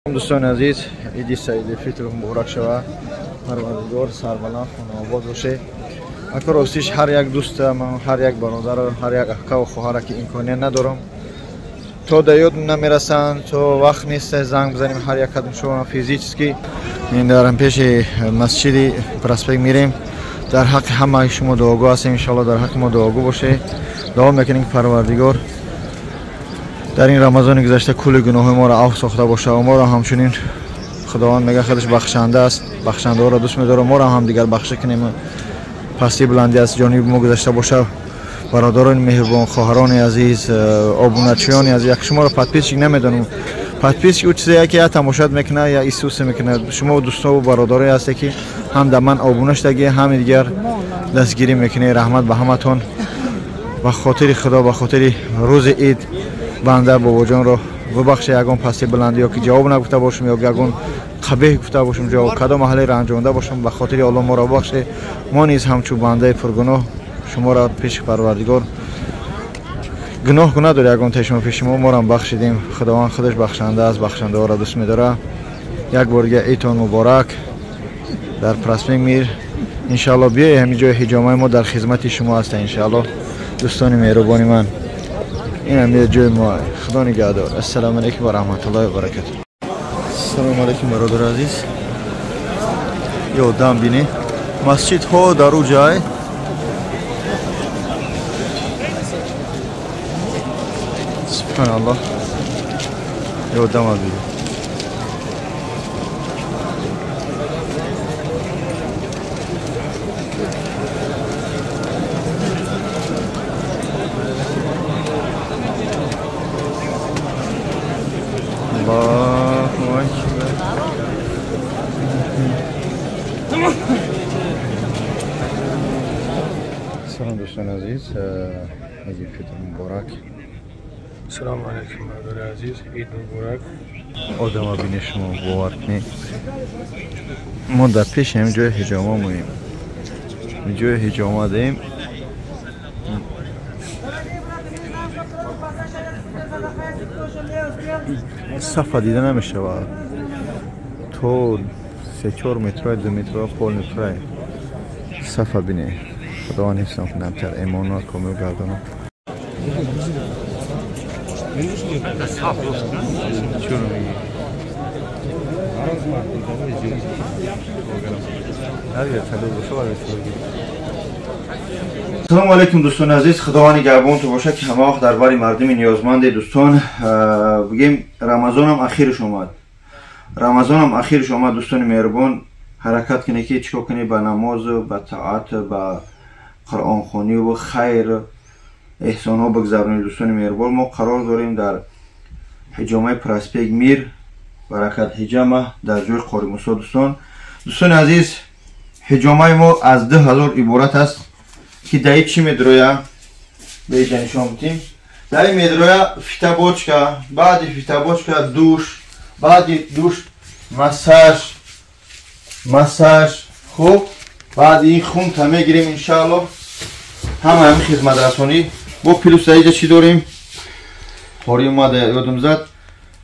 Дӯстони азиз, иди саиди фитр муборак шава. Парвардигор сарбаланд, хонаобод боше. Ака, ростиш, ҳар як дӯста ман, ҳар як бародару ҳар як акаву хоҳара ки имконият надорам, то да ёд намерасанд, то вақт нест занг бизанем ҳар як кадом шумо физически. Ин дар пеши масҷиди Проспект мирем. Дар ҳаққи ҳамаи шумо дуогӯ ҳастем, иншоалло дар ҳаққи мо дуогӯ боше. Дуо мекунем, ки Парвардигор дар ин Рамазони гузашта кулли гуноҳҳои моро афв сохта бошад ва моро ҳамчунин. Худованд мега, худаш бахшанда аст, бахшандаҳоро дӯст медорад. Моро ҳам дигар бахша кунем, пастӣ баландӣ аз ҷониби мо гузашта бошад. Бародарони меҳрубон, хоҳарони азиз, обуначиёни азиз, як шуморо подписчик намедонам. Подписчик ӯ чизе яке я тамошоят мекунад, я исусе мекунад. Шумо дӯстову бародарое ҳасте, ки ҳам дар ман обуна шудагӣ, ҳами дигар дастгирӣ мекунед. Раҳмат ба ҳаматон. Ба хотири Худо, ба хотири рӯзи ид банда бобоҷонро бубахше. Ягон пасти баландӣ ё ки ҷавоб нагуфта бошам, ё ягон қабеҳ гуфта бошам, ҷавоб кадом аҳле ранҷонда бошам, ба хотири Алло моро бубахше. Мо низ ҳамчун бандаи пургуноҳ шуморо пеши Парвардигор гуноҳ надор ягон таи шумо пеши мо, морам бахшидем. Худованд худаш бахшанда аст, бахшандаҳоро дӯст медорад. Як бор дига идтон муборак. Дар Проспект Мир, иншаалло, биёед, ҳамин ҷои ҳиҷомаи мо дар хизмати шумо ҳаста, иншаалло. Дӯстони меҳрубони ман, ин ҳам ҷои мо. Худо нигаҳдор. Ассалому алайкум ва раҳматуллоҳи ва баракату. Ассалому алайкум, бародари азиз. Ёдам бинед, масҷидҳо дар ӯ ҷай. Субҳаналлоҳ, ёдама бинед. Allahu Ekber. Салом, дӯстони азиз, иди фитр муборак. Салому алайкум, бародари азиз, ид муборак. Одама бинед шумо, бовар кунед, мо дар пеши ҳамин ҷои ҳиҷома моем, ҷои ҳиҷома дем. Сафа дида намешавад, то се-чор метра, 2 метра, пол метра сафа бине. Худованд ҳифзам кунад, тар имонро комил гардонад. Чуро мегӣ? Салому алайкум, дӯстони азиз. Худованд нигаҳбонтон бошад, ки ҳама вақт дар бари мардуми ниёзманде. Дӯстон, бигем, Рамазонам ахирш омад, Рамазонам ахирш омад. Дӯстони меҳрубон, ҳаракат кунед, ки чикор кунед: ба намозу ба таат, ба қуръонхониву хайр эҳсонҳо бигзаронед. Дӯстони меҳрубон, мо қарор дорем дар ҳиҷомаи Проспект Мир, Баракат ҳиҷама, дар ҷои Қори Мусо. Дӯстон, дӯстони азиз, ҳиҷомаи мо аз 2000 иборат аст, ки даи чӣ медроя, беҷа нишон бидим. Даи медроя фитобочка, баъди фитобочка душ, баъди душ массаж, массаж. Хуб, баъди ин хунта мегирем, иншаалло. Ҳама ҳамин хизматрасонӣ бо плюс. Даиҷа чӣ дорем? Қори омада ёдум зад.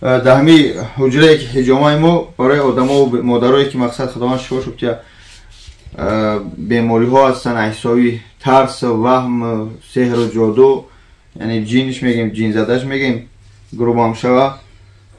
Дар ҳамин ҳуҷрае ки ҳиҷомаи мо барои одамо, модарое ки, мақсад, Худованд шифо шуд, ки бемориҳо ҳастанд, ҳисоби тарс, ваҳм, сеҳру ҷоду, яъне ҷинш мегем, ҷинзадаш мегем, грубам шава,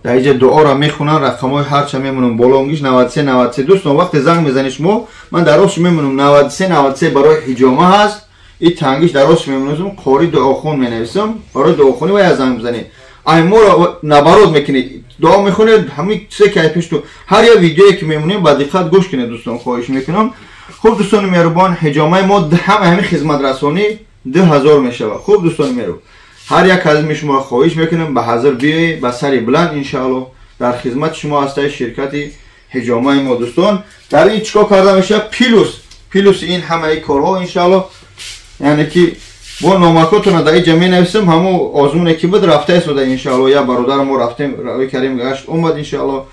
дар иҷа дуоро мехонанд. Рақамҳои ҳарча мемонам болонгиш 93 93. Дӯстон, вақте занг мезанед шумо, ман дар рост мемонам 93 93 барои ҳиҷома ҳаст. И тангиш дар рост мемонам, қори дуохон менависам барои дуохонӣ ва я занг бизанед. Ай моро наоборот мекунед, дуо мехонед, ҳамин чизе ки ай пешту ҳар як видеое ки мемонем, ба диққат гӯш кунед, дӯстон, хоҳиш мекунам. Хуб, дӯстони меҳрубон, ҳиҷомаи мо ҳама ҳамин хизматрасонӣ 2000 мешавад. Хуб, дӯстони меҳрубон, ҳар як аз шумо хоҳиш мекунам, ба ҳазр биёед, ба сари баланд, иншаалло дар хизмати шумо ҳастаи ширкати ҳиҷомаи мо. Дӯстон, дар ин чикор карда мешавад? Плюс ин ҳамаи корҳо, иншаалло, яъне ки бо номакотона дар иҷа менависам. Ҳамо озмуне ки буд, рафта истода, иншаалло. Як бародар мо рафтем, рави карим гашт омад, иншаалло.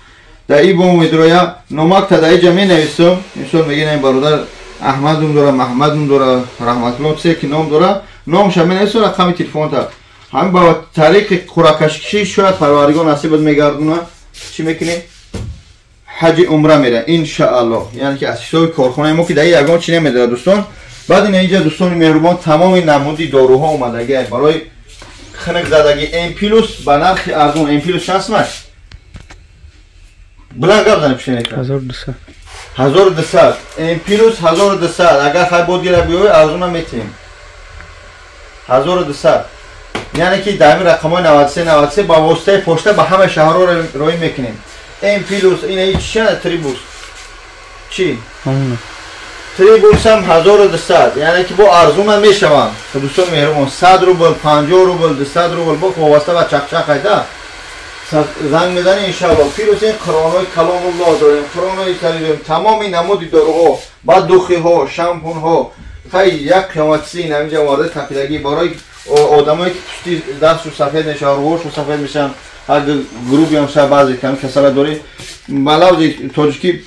Дар и бо медроя номакта дар иҷа менависам. Мисол мегӯем, ин бародар Аҳмад ном дора, Маҳмад ном дора, Раҳматулло, чизе ки ном дора, номша менависам, рақами телефонта. Ҳамин ба тариқи қуръакашкишӣ шояд Парвардигор насибат мегардона. Чӣ мекунӣ? ҳаҷи умра мера иншааллоҳ. Яъне ки аз ҳисоби корхонаи мо ки дар ягон чи намедорад дӯстон. Баъд ина инҷа дӯстони меҳрубон тамоми намуди доруҳо омадагӣ барои хунук задагӣ. М плюс ба нархи арзон. М плюс чанд сумаш? Баланд гап занем пиши экран. 1200. 1200. М плюс 1200. Агар хай бод гира биёй арзона метиҳем. 1200. Яъне ки дар ҳамин рақамҳои 93 93 ба воситаи пошта ба ҳама шаҳрҳо роҳӣ мекунем. М плюс ина чӣ трибус? Чӣ? Трибусам 1200. Яъне ки бо арзона мешаванд. Дӯстони меҳрубон 100 рубл, 50 рубл, 200 рубл бо вобаста ба чақчақ айда. Занг мезанӣ иншааллоҳ. Плюс ин қуръонҳои каломуллоҳ дорем, қуръонҳои карим дорем, тамоми намуди доруҳо, баъд духиҳо, шампунҳо. Хай як қиёматчизи ин ҳаминҷа оварда тапидагӣ барои одамое ки пушти дастшу сафед мешавад, рӯҳошу сафед мешаванд, ҳар грубиам шава баъзе ками касала дорӣ, ба лавзи тоҷикӣ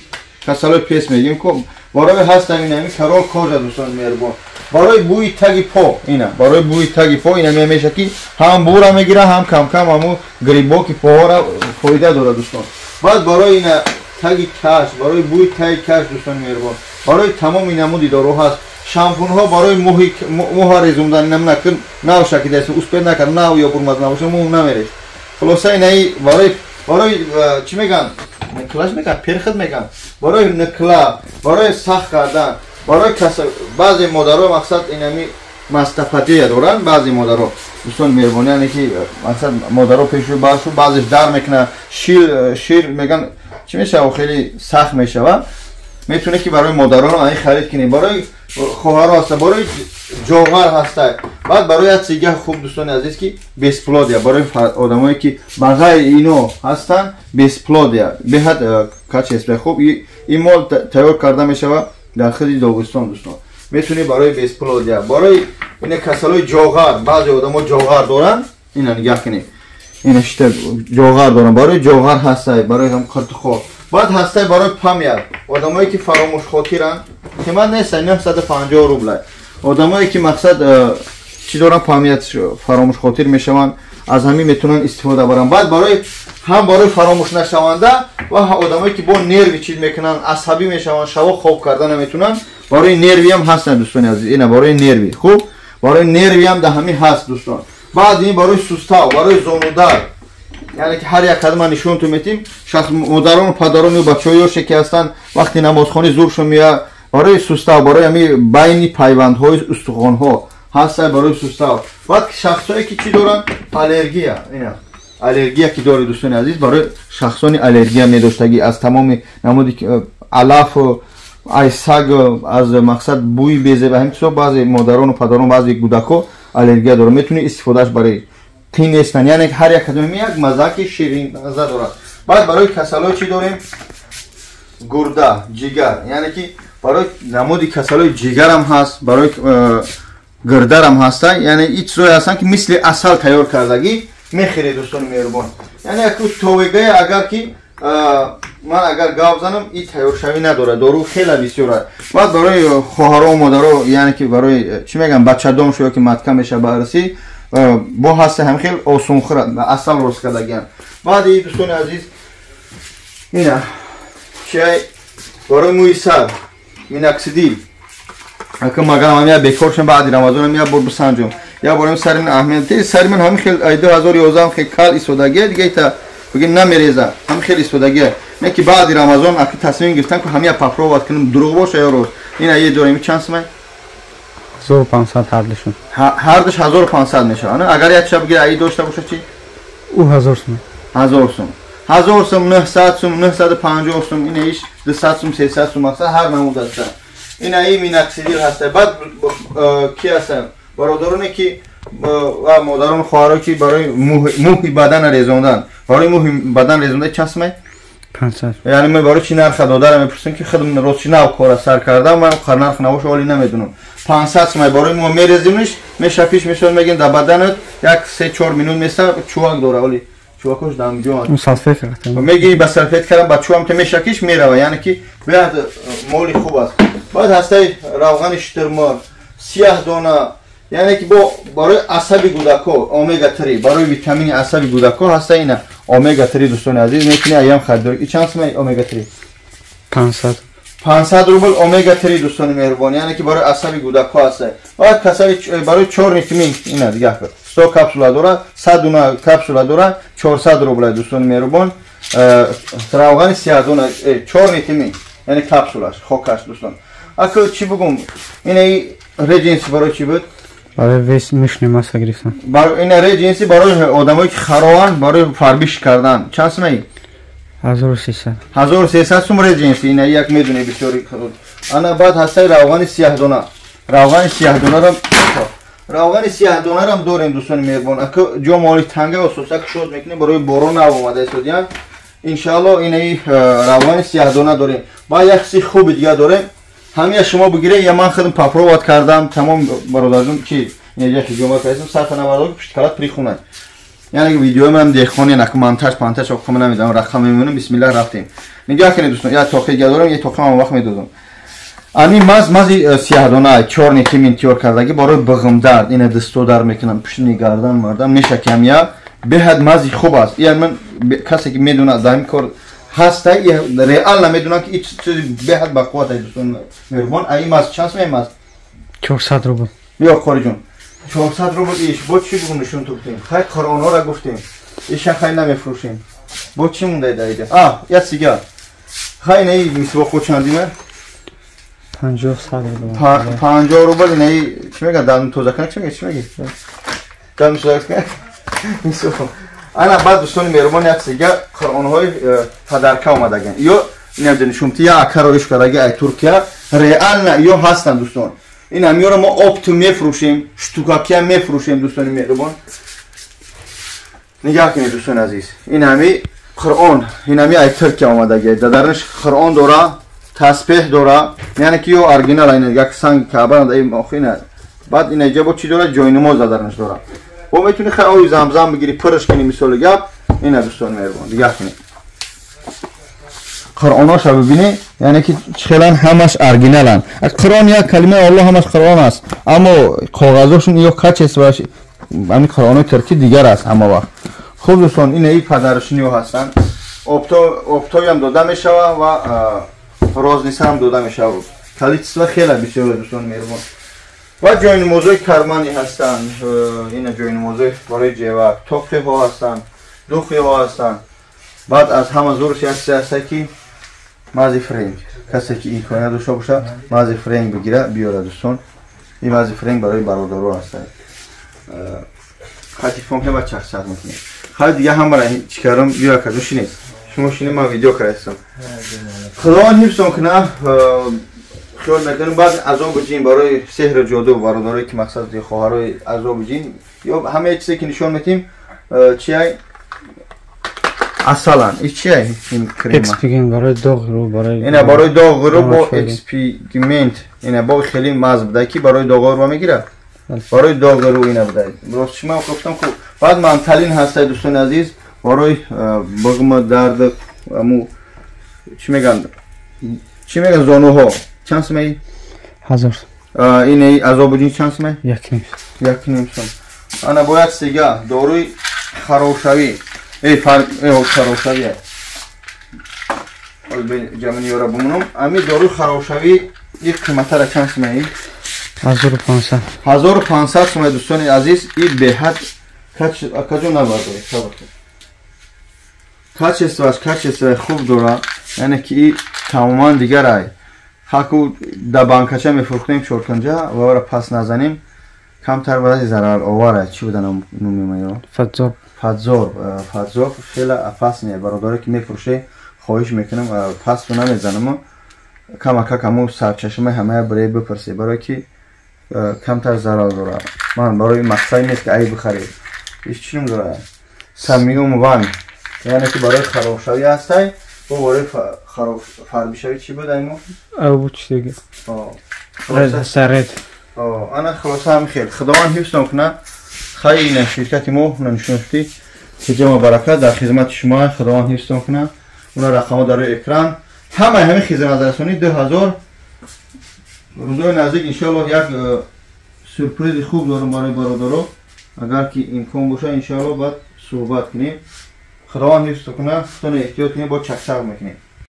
касалои пес мегӯем ку барои ҳастам ин ҳамин карол кожа дӯстони меҳрубон. Барои бӯи таги по ина, барои бӯи таги по ина мемеша ки ҳам бӯра мегира, ҳам камкам ҳаму грибоки поҳора фоида дорад дӯстон. Баъд барои ина таги каш, барои бӯи таги каш дӯстони меҳрубон, барои тамоми намуди дору ҳаст. Шампунҳо барои мӯҳа резондан ина накун нав шакидаст, успед накард, нав ё бурмад набоша мӯ намерез. Хулоса инаи барои чӣ мегӯянд? Никлаш мегӯянд, перхот мегӯянд. Барои никла, барои сахт кардан, барои баъзе модаро мақсад инами мастопатия доранд, баъзе модаро дӯстони меҳрубон, яъне ки мақсад модаро пешрӯи баршу баъзеш дар мекунад, шир мегӯянд чӣ мешава, хеле сахт мешава. Метавонед ки барои модароро айн харид кунед, барои хоҳаро ҳаста, барои ҷоғар ҳаста. Баъд барои як чизга хуб дӯстони азиз ки бесплодия, барои одамое ки ба ғайри ино ҳастанд бесплодия, беҳад качество хуб. Ин мол тайёр карда мешава дар худи Доғистон дӯстон. Метавонед барои бесплодия, барои ина касалои ҷоғар, баъзе одамо ҷоғар доранд, ина нигаҳ кунед, ина шита ҷоғар доранд, барои ҷоғар ҳаста, барои ҳам қиртухор. Баъд ҳастай барои памят, одамое ки фаромӯшхотиранд, қимат нест, 950 рубл. Одамое ки мақсад чӣ доранд, памят фаромӯшхотир мешаванд, аз ҳамин метавонанд истифода баранд. Баъд барои ҳам барои фаромӯш нашаванда ва одамое ки бо нерви чиз мекунанд, асабӣ мешаванд, шабо хоб карда наметавонанд, барои нерви ҳам ҳастанд дӯстони азиз. Ина барои нерви хуб, барои нерви ҳам дар ҳамин ҳаст дӯстон. Баъд ин барои сустав, барои зонудард, яъне ки ҳар як қадама нишонтон метим. Шахс модарону падарону бачаҳои ёше ки ҳастанд вақти намозхонӣ зуршон меояд, барои сустав, барои ҳамин байни пайвандҳои устухонҳо ҳаста барои сустав. Баъд шахсое ки чӣ доранд, аллергия, ина аллергия ки доред дӯстони азиз, барои шахсони аллергия медоштагӣ аз тамоми намуди алафу ай саг, аз мақсад бӯи безеба, ҳамин чизо баъзе модарону падарон, баъзе кӯдакҳо аллергия доранд, метавонед истифодааш барои қин нестанд. Яъне ҳар як кадоми як маззаки ширинмазза дорад. Баъд барои касалҳои чӣ дорем? Гурда, ҷигар, яъне ки барои намуди касалҳои ҷигарам ҳаст, барои гирдарам ҳаста. Яъне ин чизое ҳастанд ки мисли асал тайёр кардагӣ мехӯред дӯстони меҳрубон. Яъне яку товегае агар ки ман агар гап занам ин тайёршавӣ надорад, дору хеле бисёр аст. Баъд барои хоҳаро модаро, яъне ки барои чӣ мегӯям, бачадом шо ки матка мешава ба арсӣ, бо ҳаста ҳам хел осонхӯр асал рост кардагиам. Баъд и дӯстони азиз ина чай барои мӯи сар миноксидил. Ака магам ҳам я бекор шам баъди Рамазонам я бор бисанҷум. Я борам сари ман аҳамият, сари ман ҳамин хел ай 2011 хел кал истодагия, дига ита бигем намереза, ҳамин хел истодагия. Не ки баъди Рамазон аки тасмим гирифтам ки ҳамия попробовать кунам, дурӯғ боша ё рост. Ина е дорем чанд сумай? 1500 ҳардушон. Ҳардуш 1500 мешавад. Агар як шаб гира ай дошта бошад чӣ? Ӯ 1000 сум. 1000 сум. 1000 сум, 900 сум, 950 сум, ина иш 200 сум, 300 сум, мақсад ҳар намуд аст. Ина ин миноксидил ҳаст. Баъд ки ҳаст? Бародароне ки ва модарон хоҳаро ки барои мӯҳи бадан резондан, барои мӯҳи бадан резондан чанд сумай? 500. Яъне ман барои чӣ нарха додарам мепурсам ки худам рост чӣ нав кора сар кардам, ман нарх набоша оли намедонам. 500 сумай барои мо мерезимиш, мешапиш, мешавад, мегӯем дар баданат як 3-4 минут места чувак дора, оли чувакош дамҷон. Салфетка кардам. Мегӣ ба салфет кардам, ба чувам ки мешакиш мерава, яъне ки беҳад моли хуб аст. Баъд ҳастаи равғани шутурмурғ, сияҳдона, Яъне ки бо барои асаби кӯдако омега 3, барои витамини асаби кӯдако ҳаста ина омега 3 дӯстони азиз, метавонед аям харидорӣ. И чанд сум омега 3? 500. 500 рубл омега 3 дӯстони меҳрубон, яъне ки барои асаби кӯдако ҳаста. Баъд касали барои 4 тимин ина дигар 100 капсула дора, 100 дуна капсула дора, 400 рубл дӯстони меҳрубон. Равғани сиёҳдона 4 тимин, яъне капсулаш, хокаш дӯстон. Аку чӣ бигум? Ина Редженси барои чӣ буд? Барои вес мишни маса гирифтан. Барои ина Редженси барои одамое ки хароанд, барои фарбиш кардан. Чанд сумаи? 1300. 1300 сум Редженси, ина як медуне бисёри худ. Ана баъд ҳастаи равғани сиёҳдона. Равғани сиёҳдонаро равғани сиёҳдонарам дорем дӯстони меҳрубон. Аку ҷо моли танга ососа кушод мекунем барои борон нав омада истодиян. Иншаалло инаи равғани сиёҳдона дорем. Баъд як чизи хуби дига дорем. Ҳамия шумо бигиред, я ман худам попробовать кардам, тамом бародарҷон чи инҷа ҳиҷома кардам, сарфа навардо пушти калат прихунад. Яъне видеои ман деҳқони нак монтаж пантаж оқо ман намедонам рақам мемонам, бисмиллаҳ рафтем. Нигоҳ кунед дӯстон, я тоқи дига дорам, я тоқи ман вақт медодам. Ани мази сиёҳдона чорни тимин тиёр кардаги барои бағмдард, ина дасто дар мекунам, пушти гардан мардам мешакам я беҳад мази хуб аст. Я ман касе ки медонад дар ин кор ҳаста, реал намедонам ки ин чизи беҳад ба қувват аст дӯстон меҳрубон. Ай маз чанд сум маз? 400 рубл. Биё қориҷон. 400 рубл иш. Бо чӣ бигум нишон ту гуфтем? Хай қуръонҳоро гуфтем. Иша хай намефурӯшем. Бо чӣ монда даида? А, я сигар. Хай наи мисвоқо чандима? 50 рубл. 50 рубл наи чӣ мегӯяд? Дандон тоза кунак чӣ мегӯяд? Чӣ мегӯяд? Дандон тоза кунак? Мисвоқ. Ана баъд дӯстони меҳрубон як сига қуръонҳои падарка омадаган. Ё намедонам шумти я акаро иш кардаги ай Туркия реально ё ҳастанд дӯстон. Ин ҳамиёро мо опту мефурӯшем, штукакия мефурӯшем дӯстони меҳрубон. Нигоҳ кунед дӯстони азиз. Ин ҳами қуръон, ин ҳами ай Туркия омадаги. Дадарнаш қуръон дора, тасбеҳ дора, яъне ки ё оригинал ин як санги Каъба ай охина. Баъд ин ҷабо чӣ дора? Ҷойнамоз дадарнаш дора. Бо метавонӣ хай оби замзам бигирӣ, пурш кунӣ мисоли гап. Ина дӯстони меҳрубон, нигоҳ кунед. Қуръоношро бибинед, яъне ки хелан ҳамаш оригиналанд. Қуръон як калимаи Аллоҳ ҳамаш қуръон аст, аммо коғазошон ё качествоаш ҳамин қуръонои туркӣ дигар аст ҳама вақт. Хуб дӯстон, ина и падаршиниҳо ҳастанд. Оптоям дода мешавад ва розниса ҳам дода мешавад. Количество хеле бисёр дӯстони меҳрубон. Ва ҷойнамозҳои карманӣ ҳастанд. Ина ҷойнамозҳои барои ҷевак, тоқиҳо ҳастанд, духиҳо ҳастанд. Баъд аз ҳама зурш як чизе ҳаста ки мази френк. Касе ки имконият дошта бошад, мази френк бигира, биёрад дӯстон. Ин мази френк барои бародаро ҳастанд. Хай телефон кунем ва чақчақ мекунем. Хай дига ҳамара чӣ кардам, биё акаҷон шинед. Шумо шинед, ман видео кардастам. Худованд ҳифзон кунад. Хиёл мекунем баъд азобу ҷин барои сеҳру ҷоду бародарое ки мақсад хоҳарои азобу ҷин ё ҳамаи чизе ки нишон медиҳем чиай асалан ин чиай ин крема экспигмент барои доғи рӯ, барои ина барои доғи рӯ бо экспигмент ина бо хеле маз буда ки барои доғи рӯ мегирад, барои доғи рӯ ина буда. Рост шумо гуфтам ку баъд манталин ҳастай дӯстони азиз барои бағма дард аму чӣ мегӯянд зонуҳо. Чанд сумаи? 1000. Ин азобу ҷин чанд сумаи? 1.5. 1.5 сум. Ана бояд сига доруи харобшавӣ. Харобшавӣ. Ҷамъи ёра бумонам. Ами доруи харобшавӣ ин қиматара чанд сумаи? 1500. 1500 сумаи дӯстони азиз. Ин беҳад каҷо набардоред, сабр кунед. Качествоаш качествои хуб дора, яъне ки ин тамоман дигар ай. Ҳаку да банкача мефурӯхтем чорканҷа ва ора пас назанем камтар баъди зараровар аст. Чӣ буда номи маё? Фадзор. Фадзор хеле опасне. Бародаре ки мефурӯше хоҳиш мекунам пасу намезанам, камакак ҳамун сарчашмаи ҳамая барои бипурсед, барое ки камтар зарар дорад. Ман барои мақсад нест ки ай бихаред. Иш чӣ ном дорад? Самиум ван, яъне ки барои харобшавӣ ҳастай. Бо барои фарбишавӣ чӣ буд аймо? Ау чӣ дига? Ред. Ана хулоса ҳамин хел. Худованд ҳифзтон кунад. Хайр ина ширкати мо нишон шудӣ. Ҳиҷома баракат дар хизмати шумо. Худованд ҳифзтон кунад. Уна рақамҳо дар рӯи экран. Ҳамаи ҳамин хизматрасонӣ 2000 рӯзои наздик иншоаллоҳ як Сюрпризи хуб дорам барои бародаро. Агар ки имкон боша, иншоалло, баъд суҳбат кунем. Худованд ҳифз куна, худтон эҳтиёт кунем, бо чакчак мекунем.